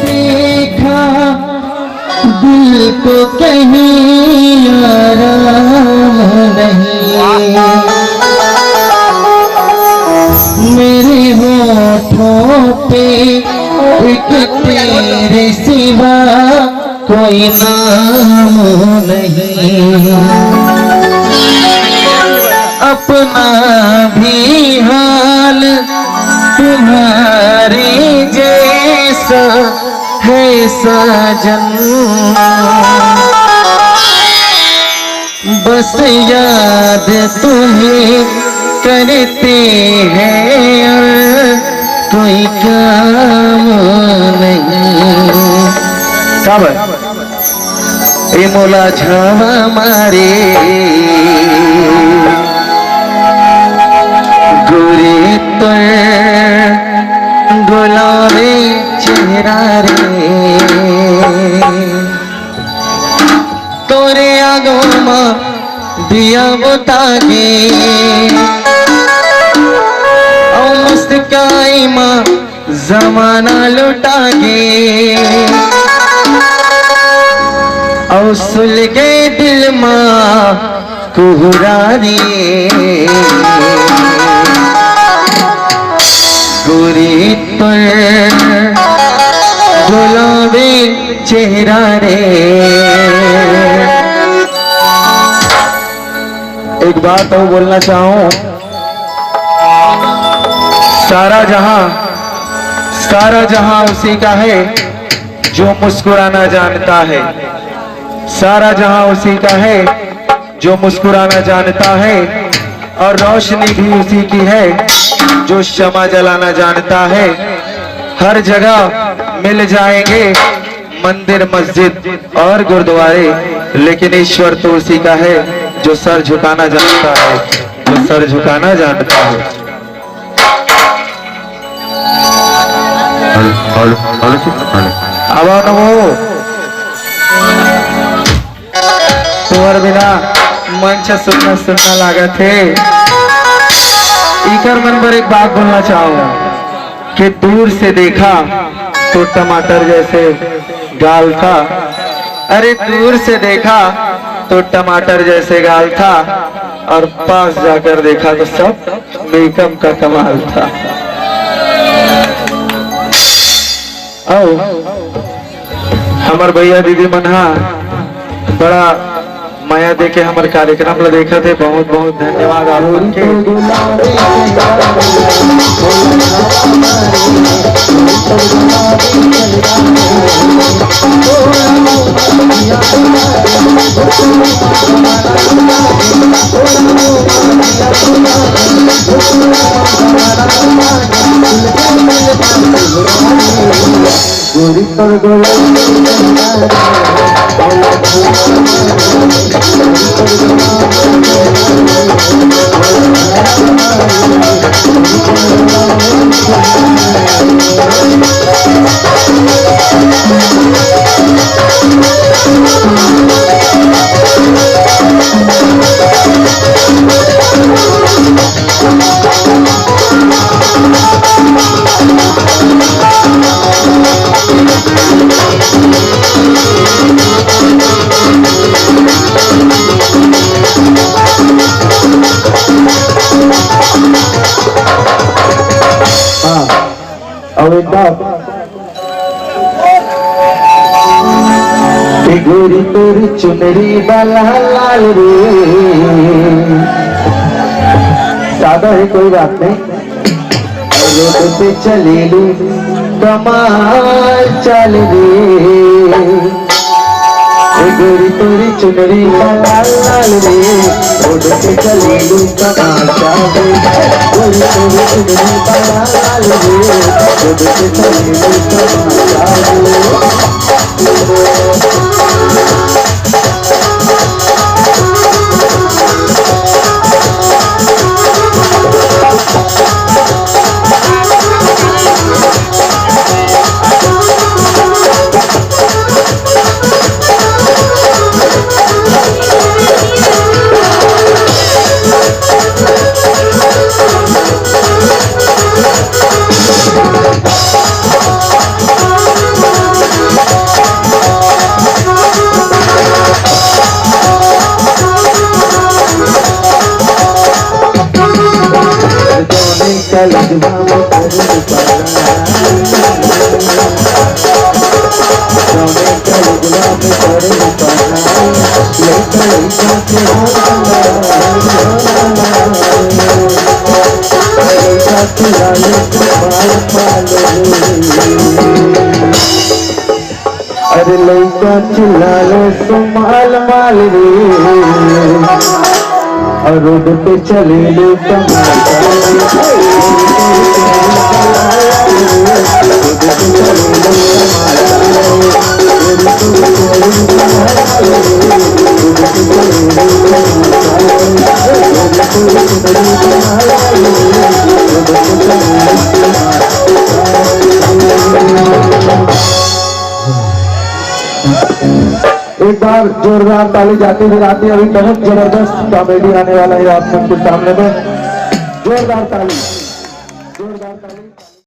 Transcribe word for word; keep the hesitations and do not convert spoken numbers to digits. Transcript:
देखा, दिल को कहीं आराम नहीं। मेरे होठों पे एक तेरे सिवा कोई नाम नहीं। अपना भी हाल तुम्हारे जैसा है साजन। बस याद तुम्हें करते हैं और कोई काम नहीं। सब ए मोला झावा मारे, गोरी तोर गुलाबी चेहरा रे। तोरे आगो मा दिया बुता गे, अउ मुस्काई मा जमाना लुटा गे, अउ सुलगे दिल मा कुहरा रे। गोरी तोर गुलाबी चेहरा रे। एक बात और बोलना चाहूं, सारा जहां, सारा जहां उसी का है जो मुस्कुराना जानता है। सारा जहां उसी का है जो मुस्कुराना जानता है, और रोशनी भी उसी की है जो शमा जलाना जानता है। हर जगह मिल जाएंगे मंदिर, मस्जिद और गुरुद्वारे, लेकिन ईश्वर तो उसी का है जो सर झुकाना जानता है, जो सर झुकाना जानता है। हेलो, हेलो, हेलो जी, हेलो। अब आओ ना वो। तोहर बिना मंच सुन्ना सुन्ना लागत हे। इकर मन बर एक बात बोलना चाहूँ कि दूर से देखा तो टमाटर जैसे गाल था, अरे दूर से देखा तो टमाटर जैसे गाल था, और पास जाकर देखा तो सब मेकअप का कमाल था। अउ हमर भैया दीदी मन हा बड़ा मया देके हमर कार्यक्रम ला देखत हे। बहुत बहुत धन्यवाद आप मन के। हाँ, अब एक बार। ए गोरी तोरी चुनरी वाला लाल रे। सादा है, कोई बात नहीं। रोड पे चलेलू कमाल चाल रे। ए गोरी तोरी चुनरी का लाल लाल रे, ओढ़ के चलेलू कमाल चाल रे। गोरी तोरी चुनरी का लाल लाल रे, ओढ़ के चलेलू कमाल चाल रे। अरे लइका चिल्लाले सुमाल माल रे, अउ रोड पे चले ले तमाल माल रे। एक बार जोरदार ताली जाती भी रहती है। अभी बहुत जबरदस्त कॉमेडी आने वाला है आप सबके सामने में। जोरदार ताली।